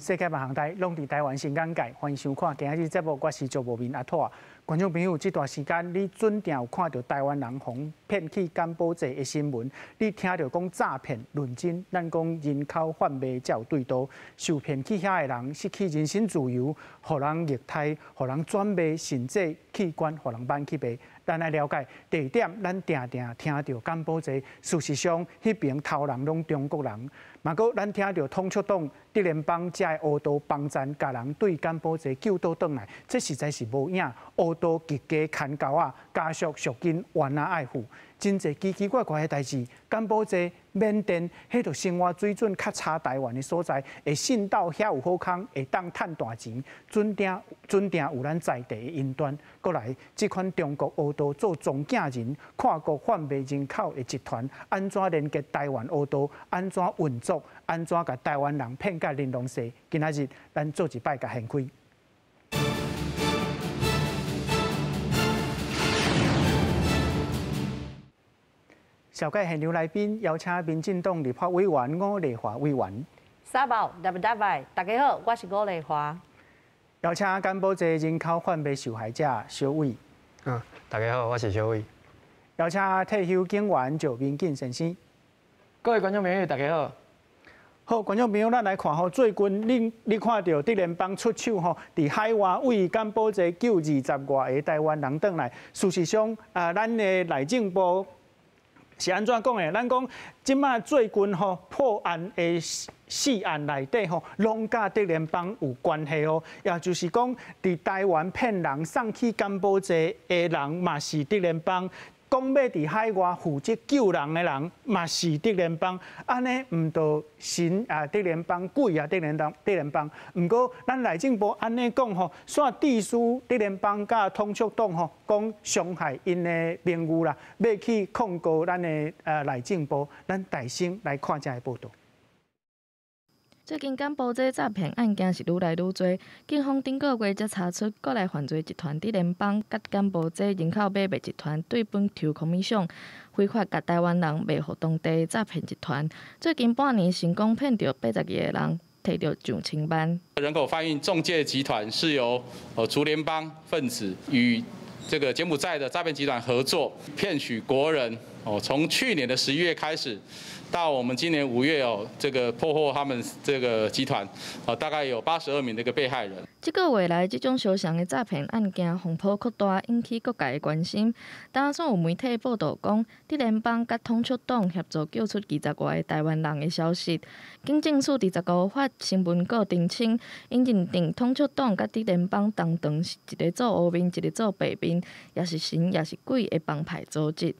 世界各行台攏佇台灣新眼界，歡迎收看今仔日節目，我是周無眠阿妥。觀眾朋友，這段時間你準定有看著台灣人予騙去柬埔寨的新聞，你聽著講詐騙論真，咱講人口販賣才有對路，受騙去遐的人失去人身自由，予人虐待，予人轉賣，甚至器官予人挽去賣。咱來了解第二點，咱定定聽著柬埔寨，事實上彼爿頭人攏中國人。嘛，閣咱聽著統促黨、竹聯幫遮的烏道幫贊，共人對柬埔寨救倒轉來，這實在是無影。烏道極佳牽猴仔，家屬贖金冤仔愛付，真濟奇奇怪怪的代誌。柬埔寨、緬甸，彼著生活水準較差台灣的所在，會信到遐有好康，會當趁大錢，準定準定有咱在地的因端。閣來，這款中國烏道做中間人、跨國販賣人口的集團，按怎連結台灣烏道？按怎運作？按怎共台灣人騙甲玲瑯世？今仔日咱做一擺共掀開。紹介現場來賓，邀請民進黨立法委員伍麗華委員。沙寶，大不大拜，大家好，我是伍麗華。邀請柬埔寨人口販賣受害者小偉。大家好，我是小偉。邀請退休警員趙明進先生。各位觀眾朋友，大家好。好，觀眾朋友，咱來看吼，最近你看著竹聯幫出手吼，佇海外為柬埔寨救20外个台灣人轉來。事實上，啊，咱的內政部是按怎講的？咱講這馬最近吼破案的四案內底吼，攏佮竹聯幫有關係哦。也就是講，佇台灣騙人送去柬埔寨的人，嘛是竹聯幫。講欲佇海外負責救人的人，嘛是竹聯幫，按呢毋著神啊，竹聯幫鬼啊，竹聯幫，竹聯幫。毋過咱內政部按呢講吼，煞致使竹聯幫佮統促黨吼，講傷害𪜶的名譽啦，欲去控告咱的內政部。咱大聲來看這个報導。最近柬埔寨詐騙案件是愈來愈濟，警方頂個月才查出國內犯罪集團竹聯幫佮柬埔寨人口買賣集團對本抽 commission，非法共台灣人賣予當地詐騙集團。最近半年成功騙著82個人，提著上千萬。人口販運仲介集團是由竹聯幫分子與這個柬埔寨的詐騙集團合作，騙取國人哦，從去年的11月開始，到我們今年5月哦，這個破獲他們這個集團，大概有82名的一個被害人。這個月來，這種相像的詐騙案件風波擴大，引起各界的關心。當時有媒體報導講，竹聯幫佮統促黨協助救出20外個台灣人的消息。警政署佇15發新聞稿澄清，𪜶認定統促黨佮竹聯幫同黨是一个做烏面，一个做白面，也是神也是鬼的幫派組織。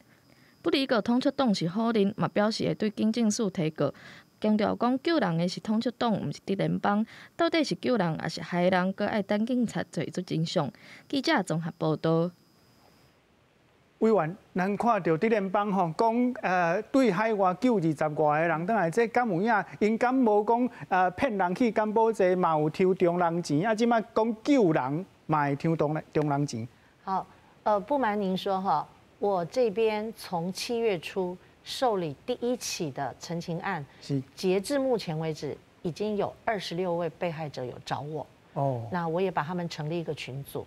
不離個統促黨是否認，嘛表示會對警政署提告，強調講救人的是統促黨，毋是竹聯幫。到底是救人抑是害人，閣愛等警察找出真相。記者綜合報導。委員，咱看著竹聯幫吼講，對海外救20外个人轉來，這敢有影？𪜶敢無講，騙人去柬埔寨嘛有抽中人錢，啊，這馬講救人嘛會抽中中人錢。好，不瞞您說哈。我這邊從7月初受理第一起的陳情案，截至目前為止，已經有26位被害者有找我。那我也把他們成立一個群組。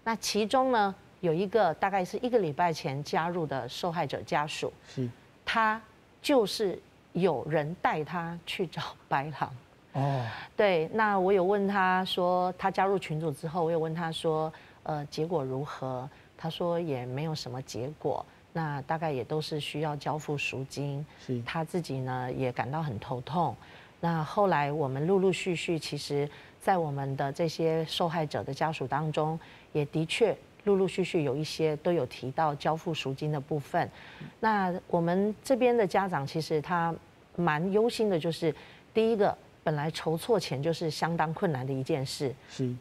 那其中呢，有一個大概是1個禮拜前加入的受害者家屬，他就是有人帶他去找白狼。對，那我有問他說，他加入群組之後，我有問他說，結果如何？他說也沒有什麼結果，那大概也都是需要交付贖金。他自己呢也感到很頭痛。那後來我們陸陸續續，其實，在我們的這些受害者的家屬當中，也的確陸陸續續有一些都有提到交付贖金的部分。那我們這邊的家長其實他蠻憂心的，就是第一個，本來籌措錢就是相當困難的一件事，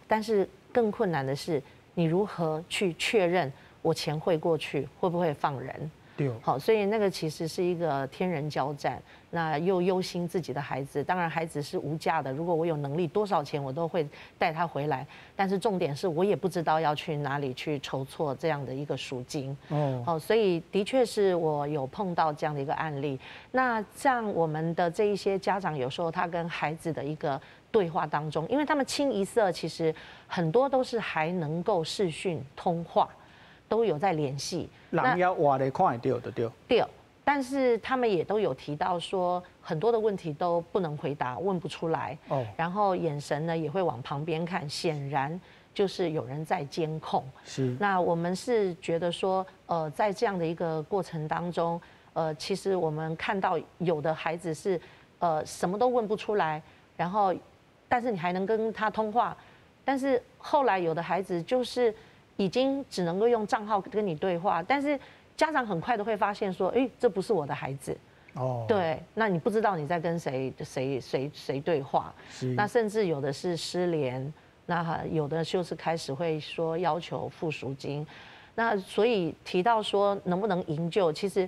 但是更困難的是，你如何去確認我錢匯過去會不會放人？對。好，所以那個其實是一個天人交戰。那又憂心自己的孩子，當然孩子是無價的。如果我有能力，多少錢我都會帶他回來。但是重點是我也不知道要去哪裡去籌措這樣的一個贖金。好，所以的確是我有碰到這樣的一個案例。那像我們的這一些家長，有時候他跟孩子的一個对话当中，因为他们清一色其实很多都是还能够视讯通话，都有在联系。人犹活咧看会著就对。对，但是他们也都有提到说，很多的问题都不能回答，问不出来。哦。然后眼神呢也会往旁边看，显然就是有人在监控。是。那我们是觉得说，在这样的一个过程当中，其实我们看到有的孩子是，什么都问不出来，然后，但是你还能跟他通话，但是后来有的孩子就是已经只能够用账号跟你对话，但是家长很快都会发现说，哎，这不是我的孩子。哦，对，那你不知道你在跟谁谁谁谁对话。是。那甚至有的是失联，那有的就是开始会说要求付赎金，那所以提到说能不能营救，其实，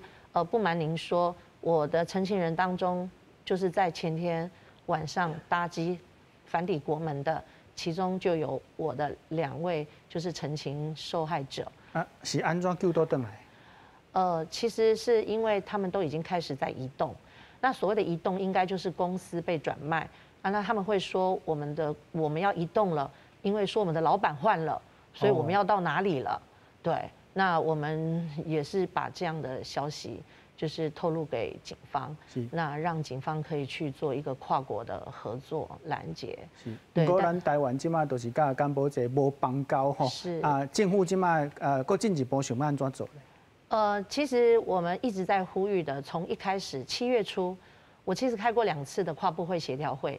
不瞒您说，我的陈情人当中，就是在前天晚上搭机返抵国门的，其中就有我的2位就是陈情受害者。啊，是按怎救倒转来？其实是因为他们都已经开始在移动，那所谓的移动，应该就是公司被转卖啊。那他们会说我们要移动了，因为说我们的老板换了，所以我们要到哪里了？对。那我们也是把这样的消息就是透露给警方，那让警方可以去做一个跨国的合作拦截。是，不过咱台湾这马都是佮柬埔寨无邦交吼，是啊，政府这马阁进一步想欲按怎做咧？其实我们一直在呼吁的，从一开始7月初，我其实开过2次的跨部会协调会。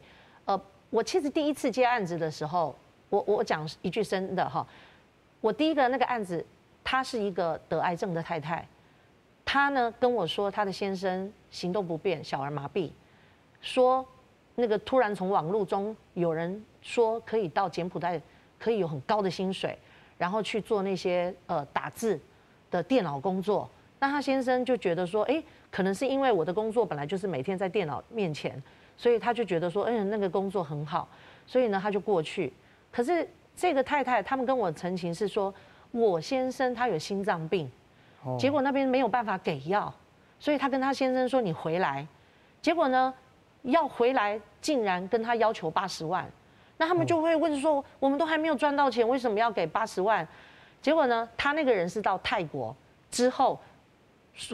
我其实第一次接案子的时候，我讲一句真的哈，我第一个那个案子。她是一个得癌症的太太，她呢跟我说，她的先生行动不便，小儿麻痹，说那个突然从网络中有人说可以到柬埔寨，可以有很高的薪水，然后去做那些打字的电脑工作。那她先生就觉得说，哎，可能是因为我的工作本来就是每天在电脑面前，所以他就觉得说，哎，那个工作很好，所以呢他就过去。可是这个太太他们跟我陈情是说，我先生他有心脏病，结果那边没有办法给药，所以他跟他先生说，你回来，结果呢要回来竟然跟他要求80万，那他们就会问说，我们都还没有赚到钱，为什么要给80万？结果呢，他那个人是到泰国之后，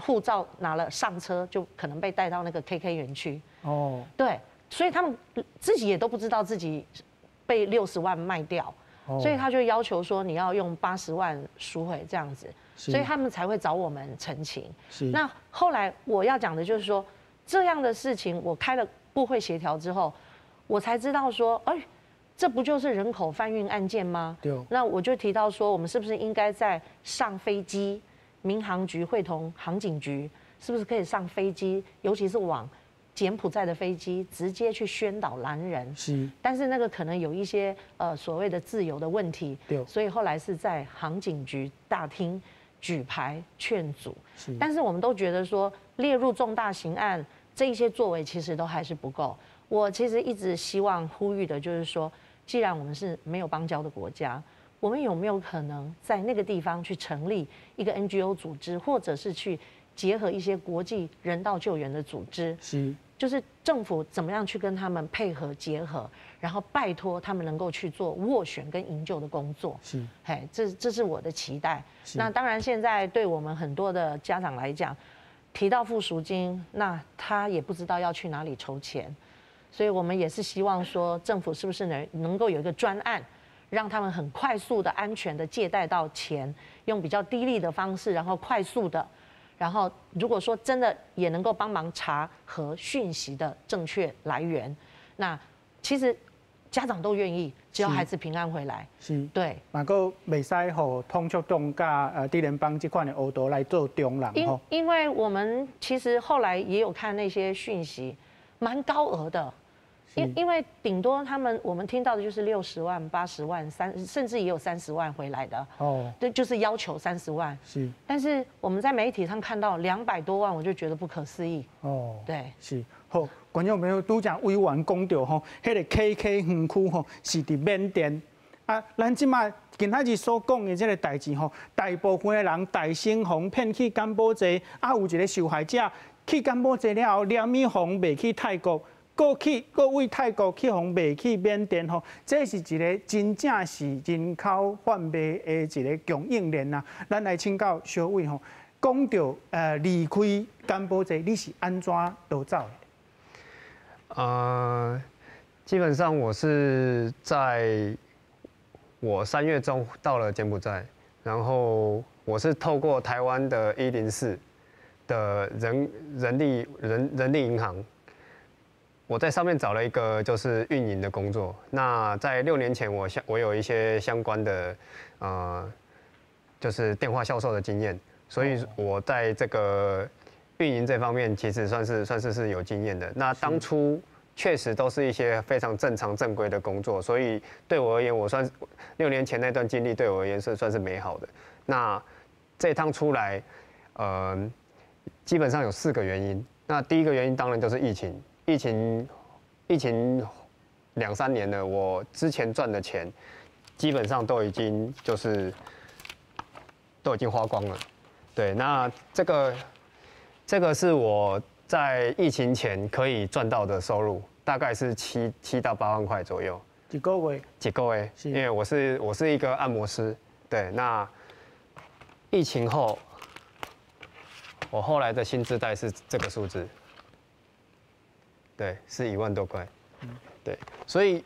护照拿了上车就可能被带到那个 KK 园区。哦，对，所以他们自己也都不知道自己被60万卖掉。所以他就要求说你要用80万赎回这样子，所以他们才会找我们陈情。那后来我要讲的就是说，这样的事情我开了部会协调之后，我才知道说，哎，这不就是人口贩运案件吗？对。那我就提到说，我们是不是应该在上飞机，民航局会同航警局，是不是可以上飞机，尤其是往柬埔寨的飞机直接去宣导拦人？是，但是那个可能有一些所谓的自由的问题，对，所以后来是在航警局大厅举牌劝阻。是，但是我们都觉得说列入重大刑案这一些作为其实都还是不够。我其实一直希望呼吁的就是说，既然我们是没有邦交的国家，我们有没有可能在那个地方去成立一个 NGO 组织，或者是去结合一些国际人道救援的组织？是，就是政府怎么样去跟他们配合结合，然后拜托他们能够去做斡旋跟营救的工作。是，嘿，这是我的期待。那当然，现在对我们很多的家长来讲，提到付赎金，那他也不知道要去哪里筹钱，所以我们也是希望说，政府是不是能够有一个专案，让他们很快速的、安全的借贷到钱，用比较低利的方式，然后快速的。然后，如果说真的也能够帮忙查核讯息的正确来源，那其实家长都愿意，只要孩子平安回来。是，对。嘛，阁袂使予统促党佮伫联邦这款的乌道来做中人吼。因为我们其实后来也有看那些讯息，蛮高额的。因为顶多他们我们听到的就是60万、80万、甚至也有30万回来的。哦，对，就是要求30万。是。但是我们在媒体上看到200多万，我就觉得不可思议。哦，对。是。好，观众朋友，拄才委员讲著吼，彼个 KK 园区吼是伫缅甸。啊，咱这马今仔日所讲的这个代志吼，大部分的人大生予骗去柬埔寨，啊，有一个受害者去柬埔寨了后，连米予卖去泰国。閣去閣為泰國去予賣去緬甸吼，這是一个真正是人口販賣的一个供應鏈啊！咱來請教小偉吼，講著離開柬埔寨，你是按怎逃走的？基本上我是在我3月中到了柬埔寨，然後我是透過台灣的104的人力銀行。我在上面找了一個就是運營的工作。那在6年前，我有一些相關的就是電話銷售的經驗，所以我在這個運營這方面其實算是有經驗的。那當初確實都是一些非常正常正規的工作，所以對我而言，我算6年前那段經歷對我而言是算是美好的。那這趟出來，基本上有四個原因。那第一個原因當然就是疫情。疫情兩三年了，我之前賺的錢基本上都已經就是都已經花光了。對，那這個是我在疫情前可以賺到的收入，大概是7到8萬塊左右。一個月？一個月，因為我是一個按摩師。對，那疫情後，我後來的薪資袋是這個數字。對，是1萬多塊，對，所以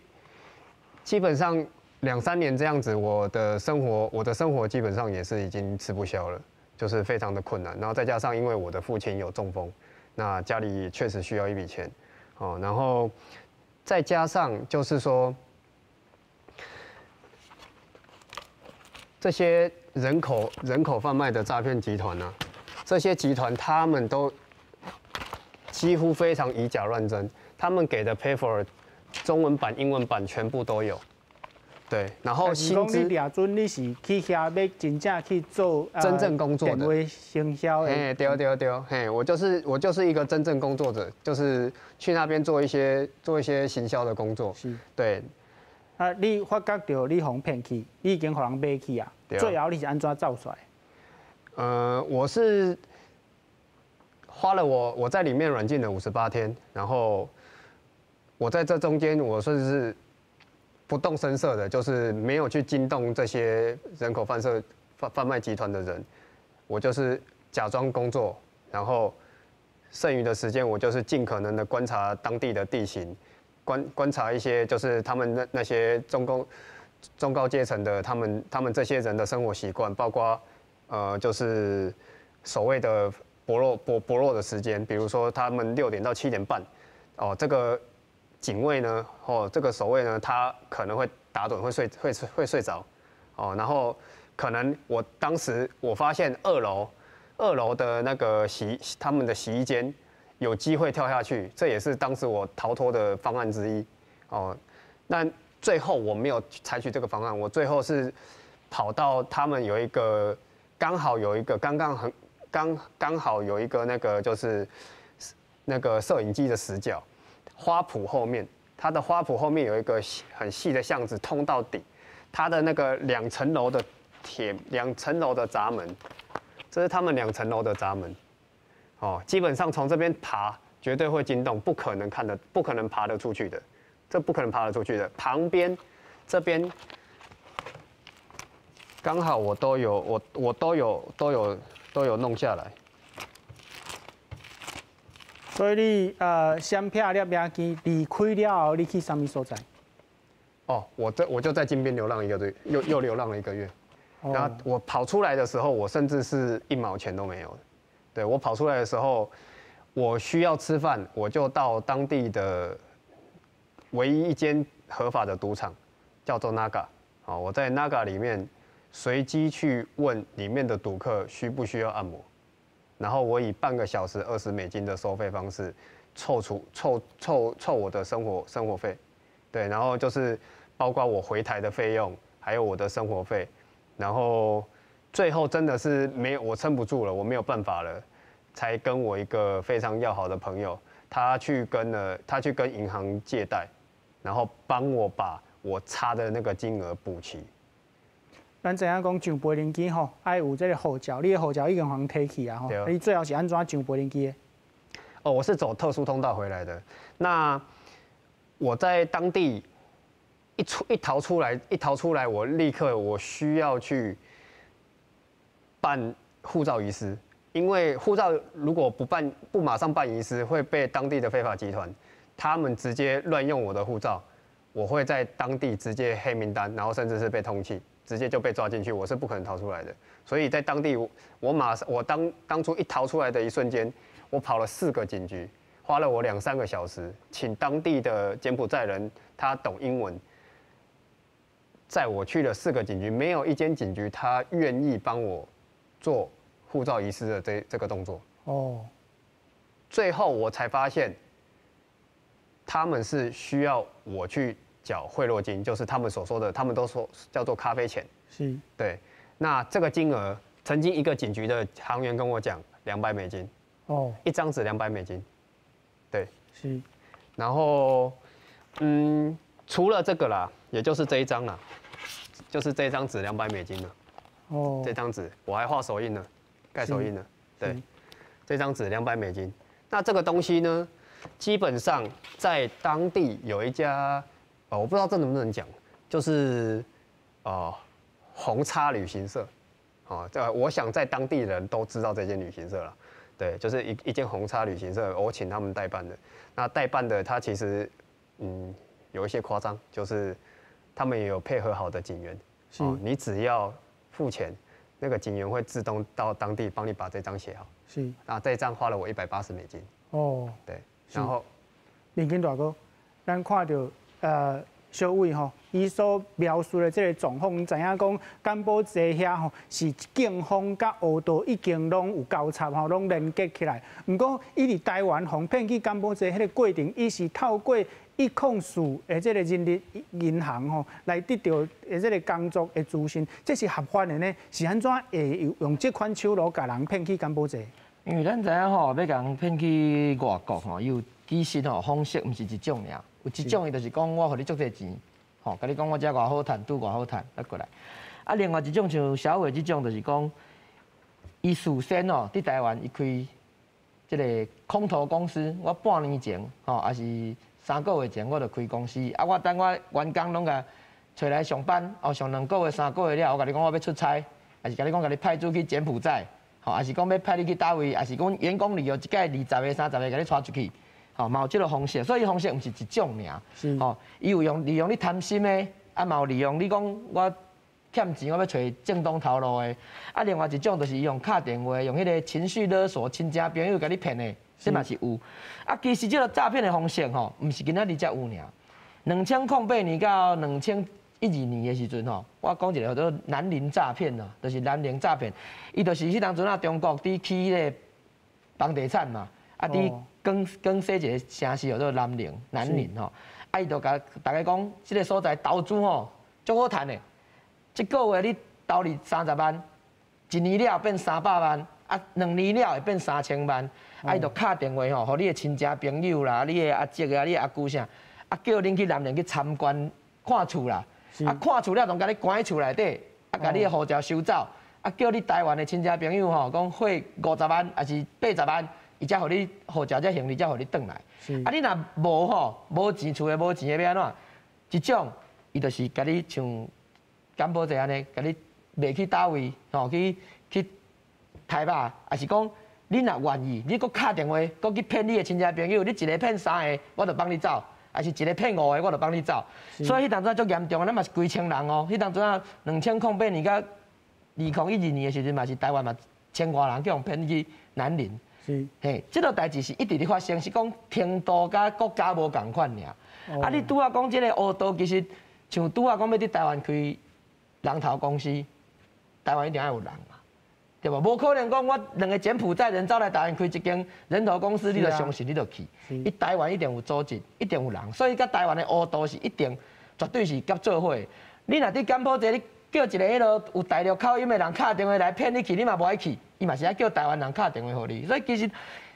基本上兩三年這樣子，我的生活基本上也是已經吃不消了，就是非常的困難。然後再加上因為我的父親有中風，那家裡確實需要一筆錢，哦，然後再加上就是說這些人口販賣的詐騙集團呢，這些集團他們都幾乎非常以假亂真，他們給的 paper 中文版、英文版全部都有，對，然後薪資。你掠準你是去遐欲真正去做真正工作的電話行銷的。嘿，對對對，嘿，我就是一個真正工作者，就是去那邊做一些行銷的工作。是。對。啊，你發覺著你予人騙去，你已經予人買去啊？最後你是按怎走出來？我是花了我在裡面軟禁了58天，然後我在這中間我算是不動聲色的，就是沒有去驚動這些人口販賣集團的人，我就是假裝工作，然後剩餘的時間我就是盡可能的觀察當地的地形，觀察一些就是他們那些中高階層的他們這些人的生活習慣，包括就是所謂的薄弱的時間，比如說他們6點到7點半，哦，這個警衛呢，哦，這個守衛呢，他可能會打盹，會睡着，哦，然後可能我當時我發現二樓的那個他們的洗衣間有機會跳下去，這也是當時我逃脫的方案之一，哦，那最後我沒有採取這個方案，我最後是跑到他們有一個剛好有一個剛剛很。剛剛好有一個那個就是那個攝影機的死角，花圃後面，它的花圃後面有一個很細的巷子通到底，它的那個兩層樓的鐵兩層樓的閘門，這是他們兩層樓的閘門，哦，基本上從這邊爬絕對會驚動，不可能看得，不可能爬得出去的，這不可能爬得出去的。旁邊這邊剛好我都有，我都有弄下來。所以你閃避攝影機離開了後，你去啥物所在？哦，我就在金邊流浪一個月，又流浪了一個月。然後我跑出來的時候，我甚至是一毛錢都沒有。對，我跑出來的時候，我需要吃飯，我就到當地的唯一一間合法的賭場，叫做 Naga。哦，我在 Naga 裡面隨機去問裡面的賭客需不需要按摩，然後我以半個小時20美金的收費方式湊出湊湊湊我的生活費，對，然後就是包括我回台的費用，還有我的生活費，然後最後真的是沒有，我撐不住了，我沒有辦法了，才跟我一個非常要好的朋友，他去跟銀行借貸，然後幫我把我差的那個金額補齊。咱知影講上無人機吼，愛有這個護照，你的護照已經予人提去啊吼。你最後是按怎上無人機的？哦，我是走特殊通道回來的。那我在当地一逃出来，我立刻我需要去办护照遗失，因为护照如果不办不马上办遗失，会被当地的非法集团他们直接乱用我的护照，我会在当地直接黑名单，然后甚至是被通缉，直接就被抓进去，我是不可能逃出来的。所以在当地，我马上我当当初一逃出来的一瞬间，我跑了四个警局，花了我两三个小时，请当地的柬埔寨人，他懂英文，载我去了四个警局，没有一间警局他愿意帮我做护照遗失的这个动作。最后我才发现，他们是需要我去缴贿赂金，就是他们所说的，他们都说叫做咖啡钱。对，那这个金额，曾经一个警局的行员跟我讲，两百美金，一张纸两百美金。对，然后，除了这个啦，也就是这一张啦，就是这张纸两百美金了。这张纸我还画手印呢，盖手印呢。对，这张纸两百美金。那这个东西呢，基本上在当地有一家，我不知道这能不能讲，就是红叉旅行社，哦，这我想在当地人都知道这间旅行社了。对，就是一间红叉旅行社，我请他们代办的。那代办的他其实，有一些夸张，就是他们也有配合好的警员，哦，你只要付钱，那个警员会自动到当地帮你把这张写好。那这张花了我180美金。对，然后，明金大哥，咱看著小伟吼，伊所描述的這个状况，知影讲柬埔寨遐吼是警方佮黑道已经攏有交叉吼，攏连结起来。毋过，伊佇台湾予骗去柬埔寨彼个过程，伊是透过104的這个人力银行吼來得著的這个工作的資訊，這是合法的呢？是按怎會用這款手路共人騙去柬埔寨？因為咱知影吼，欲共人騙去外國吼，伊有其實吼方式毋是一種爾，有一種伊就是講我予你足濟錢，吼，共你講我遮偌好趁，拄偌好趁，啊過來。啊，另外一種像小偉這種，就是講，伊事先吼佇台灣伊開這个空頭公司，我半年前吼，抑是3個月前我就開公司，啊，我等我員工攏共揣來上班，哦，上2個月、3個月了，我共你講我欲出差，抑是共你講共你派駐去柬埔寨，吼，抑是講欲派你去佗位，抑是講員工旅遊一擺20個、30個共你帶出去，吼，嘛有這个方式，所以方式毋是一種爾，吼，伊有用利用你貪心的，啊，嘛有利用你講我欠錢，我欲揣正當頭路的，啊，另外一種就是伊用敲電話，用彼个情緒勒索，親戚朋友共你騙的，這嘛是有。啊，其實這个詐騙的方式吼，毋是今仔日才有爾。2008年到2012年的時陣吼，我講一个叫做南寧詐騙啊，就是南寧詐騙，伊就是彼當陣啊，中國佇起彼个房地產嘛，啊，佇廣西一个城市叫做南寧，南寧吼，啊，伊就共大家講，這个所在投資吼，足好趁的，這个月你投入30萬，一年了變300萬，啊，2年了會變3000萬，啊，伊就敲電話吼，予你的親戚朋友啦，你的阿叔啊，你的阿姑啥，啊，叫恁去南寧去參觀看厝啦，啊，看厝了，就共你關佇厝內底，啊，共你的護照收走，啊，叫你台灣的親戚朋友吼，講匯50萬，抑是80萬，伊才予你護照才行李才予你轉來。啊，你若無吼，無錢厝的無錢的欲按怎？一種，伊就是共你像柬埔寨按呢，共你賣去佗位，吼，去台北，抑是講你若願意，你閣敲電話，閣去騙你的親戚朋友，你一个騙三个，我就放你走；抑是一个騙五个，我就放你走。所以彼當陣足嚴重，咱嘛是幾千人哦。彼當陣啊，2008年佮2012年的時陣，嘛是台灣嘛千外人去予騙去南寧。嘿，這个代誌是一直咧發生，是講程度佮國家無仝款爾。啊，你拄仔講這个黑道，其實像拄仔講欲佇台灣開人頭公司，台灣一定愛有人嘛，對無？無可能講我兩个柬埔寨人走來台灣開一間人頭公司，你就相信你就去。伊台灣一定有組織，一定有人，所以佮台灣的黑道是一定絕對是合做伙。你若佇柬埔寨，你叫一个彼落有大陸口音的人敲電話來騙你去，你嘛無愛去，伊嘛是愛叫台灣人敲電話予你。所以其實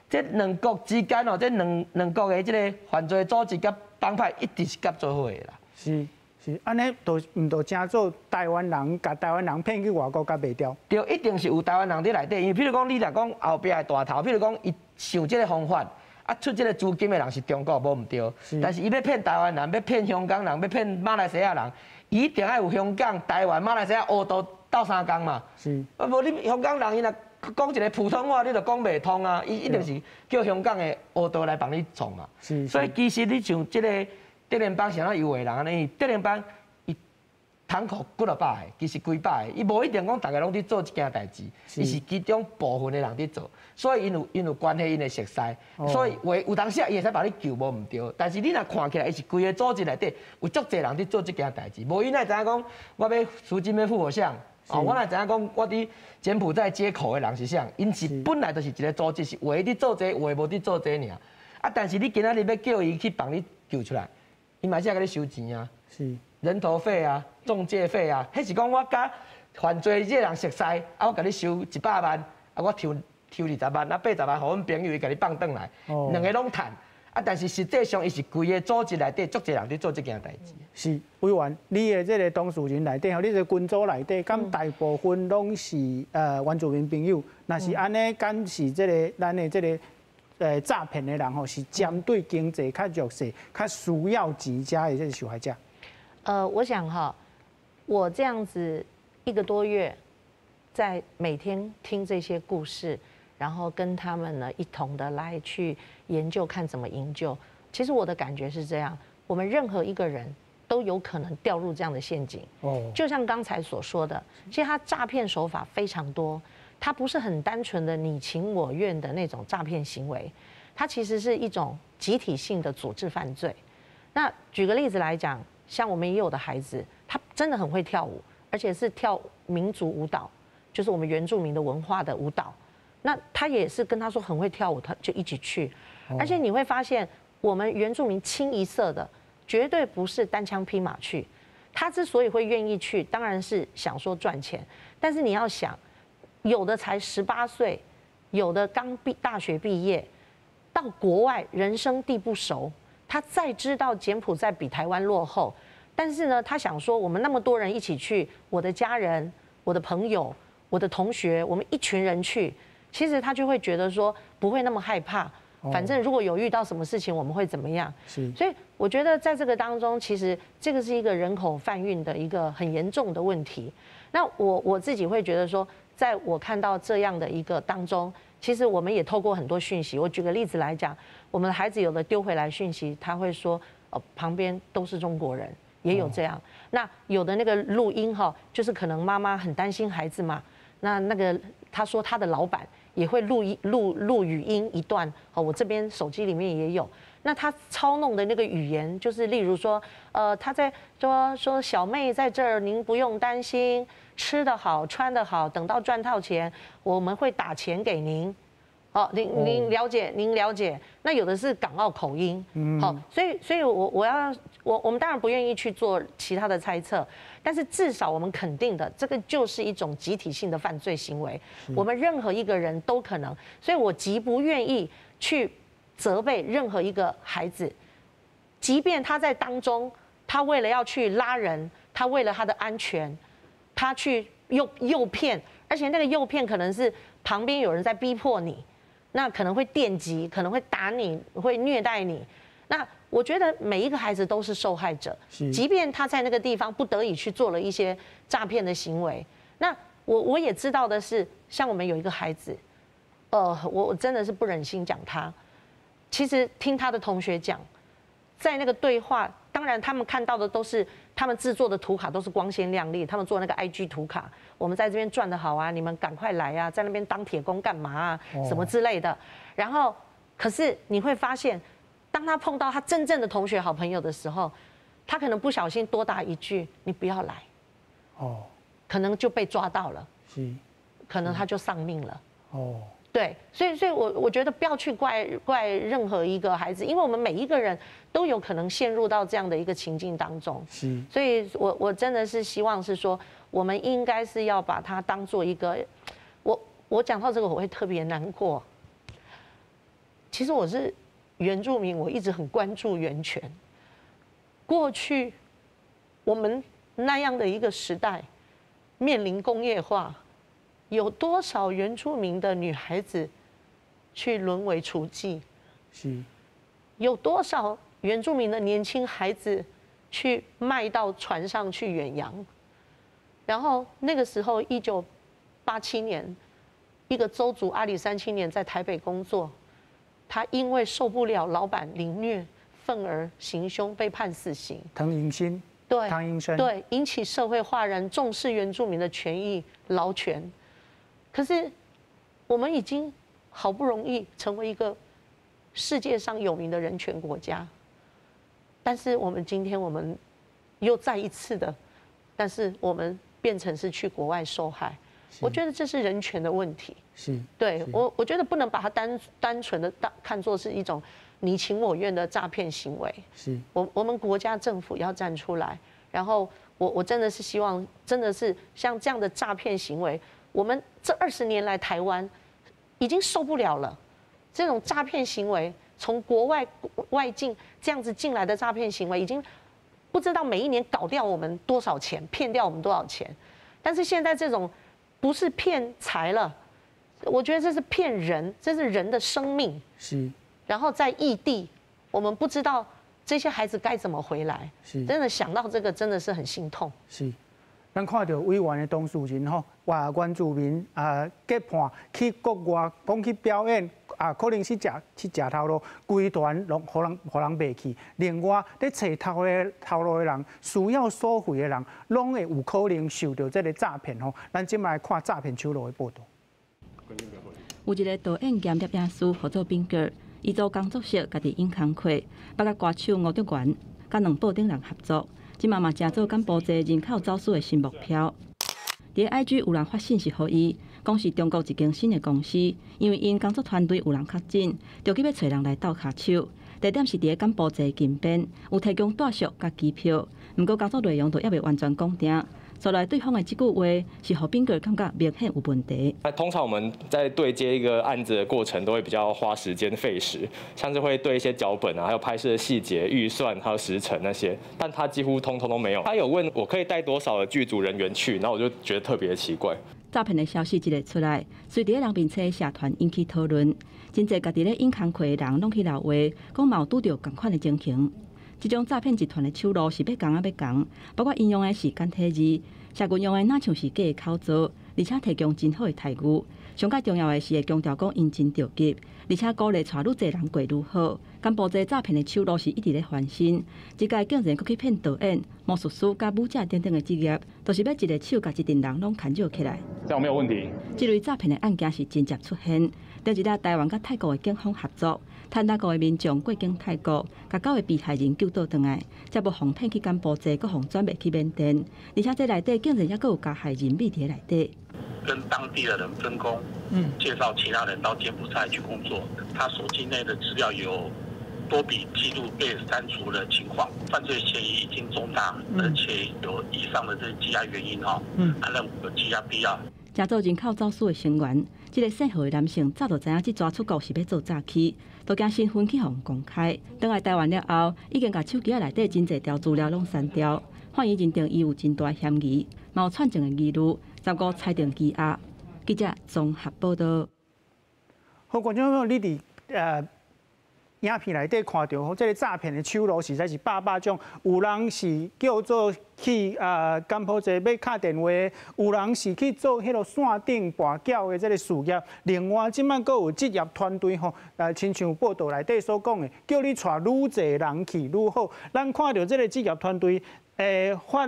這兩國之間哦，這兩國的這个犯罪組織佮幫派一直是合做伙的啦。是是，按呢就毋就成做台灣人共台灣人騙去外國較袂著？對，一定是有台灣人佇內底。因為譬如講，你若講後壁的大頭，譬如講伊想這个方法，啊，出這个资金的人是中国，无毋对。但是伊欲骗台湾人，欲骗香港人，欲骗马来西亚人，伊一定爱有香港、台湾、马来西亚乌道斗相共嘛。啊，无你香港人伊若讲一个普通话，你就讲袂通啊！伊一定是叫香港的乌道来帮你创嘛。所以其实你像这个竹联帮啥物诱惑人按呢，竹联帮伊窗口几若百个，其实几百个，伊无一定讲逐个拢伫做这件代志，伊是其中部分的人伫做，所以𪜶有关系，𪜶会熟似，所以话有当时伊会使把你救无毋对，但是你若看起来，伊是规个组织内底有足济人伫做这件代志，无伊哪会知影讲我欲资金欲付予谁？哦，我哪知影讲我伫柬埔寨接口的人是啥？𪜶是本来就是一个组织，是有的伫做这个，有的无伫做这个尔。啊，但是你今仔日欲叫伊去帮你救出来，伊嘛是爱共你收钱啊，人头费啊，中介费啊，彼是讲我佮犯罪这个人熟似，啊，我共你收100万，啊，我抽抽20万，啊，80万予阮朋友伊共你放转来，两个拢趁。啊！但是实际上，伊是规个组织内底足济人伫做这件代志。是委员，你的这个当事人内底吼，你这个群组内底，敢大部分拢是原住民朋友？若是按呢，敢是这个咱的这个诈骗的人吼，是针对经济较弱势、较需要钱遮的这个受害者？我想哈，我这样子一个多月，在每天听这些故事，然后跟他们呢一同的来去研究，看怎么营救。其实我的感觉是这样，我们任何一个人都有可能掉入这样的陷阱。就像刚才所说的，其实他诈骗手法非常多，他不是很单纯的你情我愿的那种诈骗行为，它其实是一种集体性的组织犯罪。那举个例子来讲，像我们也有的孩子，他真的很会跳舞，而且是跳民族舞蹈，就是我们原住民的文化的舞蹈。那他也是跟他说很会跳舞，他就一起去。而且你会发现，我们原住民清一色的，绝对不是单枪匹马去。他之所以会愿意去，当然是想说赚钱。但是你要想，有的才18岁，有的刚大学毕业，到国外人生地不熟，他再知道柬埔寨比台湾落后，但是呢，他想说我们那么多人一起去，我的家人、我的朋友、我的同学，我们一群人去。其实他就会觉得说不会那么害怕，反正如果有遇到什么事情，我们会怎么样？所以我觉得在这个当中，其实这个是一个人口贩运的一个很严重的问题。那我自己会觉得说，在我看到这样的一个当中，其实我们也透过很多讯息。我举个例子来讲，我们的孩子有的丢回来讯息，他会说，哦，旁边都是中国人，也有这样。那有的那个录音哈，就是可能妈妈很担心孩子嘛，那个他说他的老板也会录一录录语音一段，哦，我这边手机里面也有。那他操弄的那个语言，就是例如说，他在说小妹在这儿，您不用担心，吃得好，穿得好，等到赚到钱，我们会打钱给您。哦，您了解，您了解。那有的是港澳口音，好，所以我我要我我们当然不愿意去做其他的猜测，但是至少我们肯定的，这个就是一种集体性的犯罪行为，我们任何一个人都可能，所以我极不愿意去责备任何一个孩子，即便他在当中，他为了要去拉人，他为了他的安全，他去诱骗，而且那个诱骗可能是旁边有人在逼迫你。那可能会电击，可能会打你，会虐待你。那我觉得每一个孩子都是受害者，即便他在那个地方不得已去做了一些诈骗的行为。那我也知道的是，像我们有一个孩子，我真的是不忍心讲他。其实听他的同学讲，在那个对话，当然他们看到的都是他们制作的图卡都是光鲜亮丽，他们做那个 IG 图卡，我们在这边赚得好啊，你们赶快来啊，在那边当铁工干嘛啊，什么之类的。然后，可是你会发现，当他碰到他真正的同学、好朋友的时候，他可能不小心多打一句“你不要来”，可能就被抓到了，可能他就丧命了。对，所以我觉得不要去怪任何一个孩子，因为我们每一个人都有可能陷入到这样的一个情境当中。所以我真的是希望是说，我们应该是要把它当做一个，我讲到这个我会特别难过。其实我是原住民，我一直很关注原权。过去我们那样的一个时代，面临工业化。有多少原住民的女孩子去沦为雏妓？有多少原住民的年轻孩子去卖到船上去远洋？然后那个时候，1987年，一个邹族阿里山青年在台北工作，他因为受不了老板凌虐，愤而行凶，被判死刑。唐英新，唐英生，对，引起社会哗然，重视原住民的权益、劳权。可是我们已经好不容易成为一个世界上有名的人权国家，但是我们今天我们又再一次的，但是我们变成是去国外受害，我觉得这是人权的问题。对，我觉得不能把它单单纯的当看作是一种你情我愿的诈骗行为。我们国家政府要站出来，然后我真的是希望，真的是像这样的诈骗行为，我们这20年来台湾已经受不了了，这种诈骗行为从国外外境这样子进来的诈骗行为，已经不知道每一年搞掉我们多少钱，骗掉我们多少钱。但是现在这种不是骗财了，我觉得这是骗人，这是人的生命。然后在异地，我们不知道这些孩子该怎么回来。真的想到这个，真的是很心痛。是。咱看著委員的當事人吼，話原住民啊結伴去國外，講去表演啊，可能是食去食頭路，規團攏予人予人賣去。另外，咧揣頭路的人，需要收費的人，攏會有可能受著這个詐騙吼。咱這擺來看詐騙手路的報導。有一个導演兼攝影師，號做賓哥，伊做工作室，家己演工課，捌佮歌手吳卓源、佮兩寶等人合作。這馬嘛成做柬埔寨人口走私的新目標。佇 IG 有人發信息予伊，講是中國一間新的公司，因為𪜶工作團隊有人確診，著急欲揣人來鬥跤手。地點是佇柬埔寨金邊，有提供住宿佮機票，毋過工作內容都猶未完全講定。後來對方的這句話是予賓哥感覺明顯有問題。那通常我們在對接一個案子的過程，都會比較花時間費時，像是會對一些腳本啊，還有拍攝的細節、預算還有時程那些，但他幾乎通通都沒有。他有問我可以帶多少的劇組人員去，然後我就覺得特別奇怪。詐騙的消息一个出來，隨佇咧人面冊社團引起討論，真濟家己咧演工課的人攏去留話，講嘛有拄著仝款的情形。這種詐騙集團的手路是欲仝仔欲仝，包括𪜶用的是簡體字，社群用的若像是假的口座，而且提供真好的待遇。上蓋重要的是會強調講𪜶真著急，而且鼓勵帶愈濟人過愈好。柬埔寨詐騙的手路是一直咧翻新，這擺竟然閣去騙導演、魔術師佮舞者等等的職業，都是欲一个手共一陣人攏牽引起來。這樣沒有問題。這類詐騙的案件是真濟出現，頂一日台灣佮泰國的警方合作，趁那國的民眾過境泰國，共九个被害人救倒轉來，才無予騙去柬埔寨，閣予轉賣去緬甸。而且這內底竟然猶閣有加害人佇佇內底。跟當地的人分工，介紹其他人到柬埔寨去工作。他手機內的資料有多筆記錄被刪除的情況，犯罪嫌疑已經重大，而且有以上的這羈押原因哈，他認為有羈押必要。成做人口走私的成員，這个姓何的男性早就知影這逝出國是欲做詐欺，都驚身份去予公開。轉來台灣了後，已經共手機內底真濟條資料攏刪掉。法院認定伊有真大嫌疑，嘛有串證的疑慮，15裁定羈押。記者綜合報導。好，觀眾朋友，你佇影片內底看著，這个詐騙的手路實在是百百種。有人是叫做去柬埔寨欲敲電話，有人是去做彼个線頂跋筊的這个事業。另外，這擺閣有職業團隊吼，親像報道內底所講的，叫你帶愈濟人去愈好。咱看著這个職業團隊。發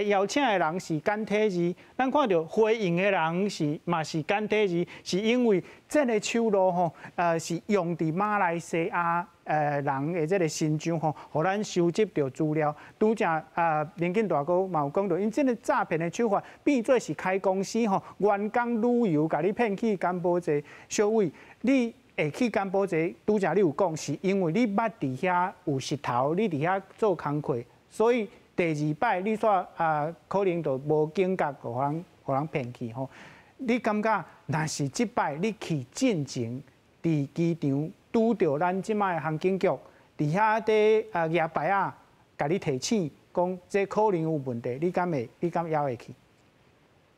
邀請的人是簡體字，咱看著回應的人是嘛是簡體字，是因為這个手路吼，是用佇馬來西亞人的這个身上吼，予咱收集著資料。拄才啊，林建大哥嘛有講著，𪜶這个詐騙的手法變做是開公司吼，員工旅遊共你騙去柬埔寨。小偉，你會去柬埔寨？拄才你有講，是因為你捌佇遐有穡頭，你佇遐做工課，所以第二擺你煞啊，可能就無警覺，予人騙去吼。你感覺若是這擺你去進前，佇機場拄著咱這擺的航警局，佇遐佇啊舉牌仔，共你提醒，講這可能有問題，你敢會？你敢猶會去？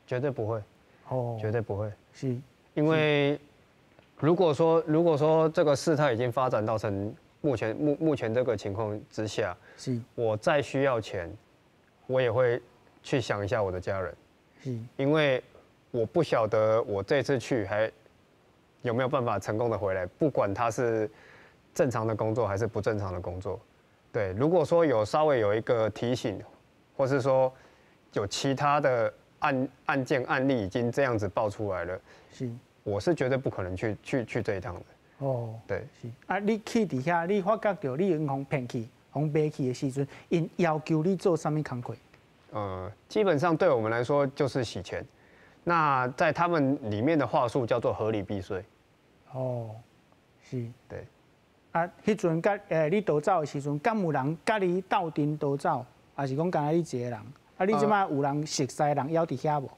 絕對不會，哦，絕對不會，是，因為如果说这个事态已经发展到成目前这个情况之下，我再需要钱，我也会去想一下我的家人，因为我不晓得我这次去还有没有办法成功的回来，不管他是正常的工作还是不正常的工作，对，如果说有稍微有一个提醒，或是说有其他的案件案例已经这样子爆出来了，我是绝对不可能去这一趟的。哦，对，是啊，你去佇遐，你發覺著你𪜶予騙去、予買去的時陣，𪜶要求你做啥物工課？基本上對我們來說就是洗錢。那在他們裡面的話術叫做合理避稅。哦，是。對。啊，彼陣佮你逃走的時陣，敢有人佮你鬥陣逃走，還是講干焦你一个人？啊，你這擺有人熟似的人猶佇遐無？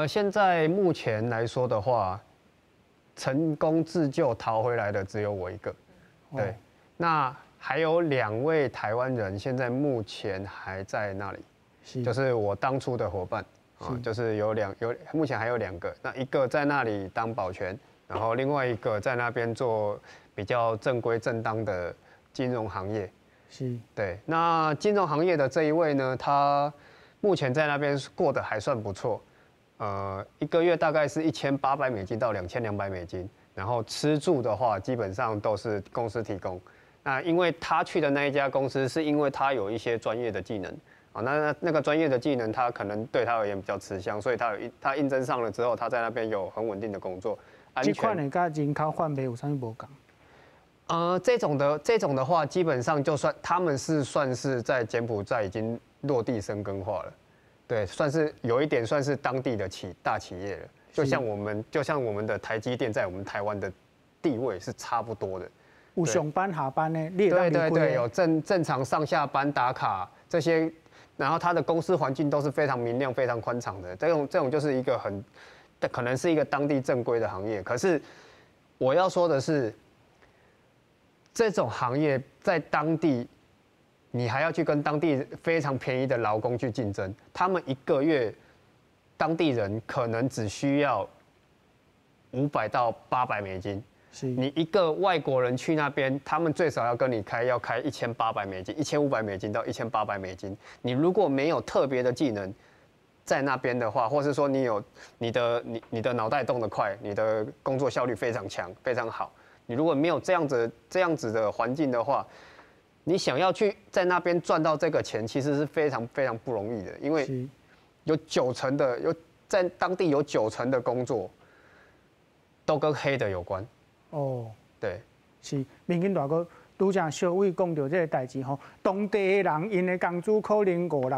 現在目前來說的話，成功自救逃回來的只有我一個。對，那還有2位台灣人，現在目前還在那裡，就是我當初的夥伴啊，就是有兩有目前還有2個，那一個在那裡當保全，然後另外一個在那邊做比較正規正當的金融行業。對，那金融行業的這一位呢，他目前在那邊過得還算不錯。一個月大概是1800美金到2200美金，然後吃住的話基本上都是公司提供。那因為他去的那一家公司，是因為他有一些專業的技能啊，那個專業的技能，他可能對他而言比較吃香，所以他應徵上了之後，他在那邊有很穩定的工作。這款的佮人口販賣有啥物無仝？這種的話，基本上就算他們是算是在柬埔寨已經落地生根化了。對，算是有一點算是當地的大企業了，就像我們的台積電在我們台灣的地位是差不多的。有上班下班的，你對對對，有正常上下班打卡這些，然後他的公司環境都是非常明亮、非常寬敞的。這種就是一個很可能是一個當地正規的行業。可是我要說的是，這種行業在當地，你還要去跟當地非常便宜的勞工去競爭，他們一個月當地人可能只需要500到800美金。你一個外國人去那邊，他們最少要跟你開要開1800美金，1500美金到1800美金。你如果沒有特別的技能在那邊的話，或是說你有你的你你的腦袋動得快，你的工作效率非常強非常好，你如果沒有這樣子的環境的話，你想要去在那邊賺到這個錢，其實是非常非常不容易的，因為有九成的有在當地有九成的工作都跟黑的有關。哦，對，是明金大哥拄才小偉講著這個代誌吼，當地的人𪜶的工資可能五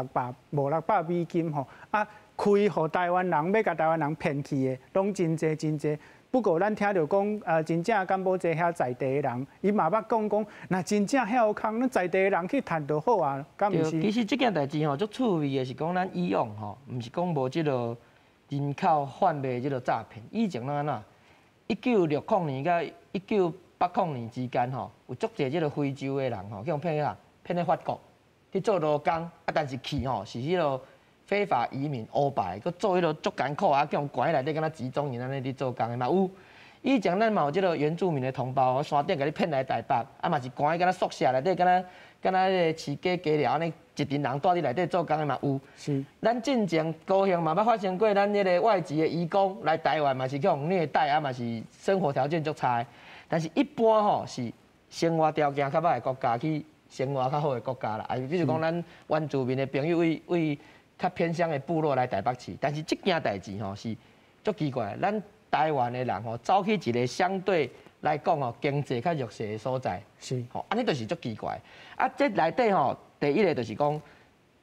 六百美金吼，啊，開予台灣人欲共台灣人騙去的，攏真濟真濟。不過咱聽著講，真正柬埔寨遐在地的人，伊嘛捌講講，若真正遐有空，咱在地的人去趁就好啊，敢毋是？其實這件代誌吼，足趣味的是講，咱以往吼，毋是講無這個人口販賣這個詐騙，以前攏按怎？1960年佮1980年之間吼，有足濟這個非洲的人吼，去予騙去啥？騙去法國去做勞工，啊，但是去吼是彼個非法移民烏白，閣做彼個足艱苦啊，去予關佇內底，敢若集中營按呢佇做工的嘛有。以前咱嘛有這個原住民的同胞，山頂共你騙來台北，啊嘛是關佇敢若宿舍內底，敢若彼個飼雞雞寮按呢，一群人蹛佇內底做工的嘛有。咱進前高雄嘛捌發生過，咱彼個外籍的移工來台灣嘛是去予虐待，啊嘛是生活條件足差的。但是一般吼是生活條件較歹的國家去生活較好的國家啦，啊比如講咱原住民的朋友為較偏鄉的部落來台北市，但是這件代誌吼是足奇怪，咱台灣的人吼走去一個相對來講吼經濟較弱勢的所在，吼，按呢就是足奇怪。啊，這內底吼，第一个就是講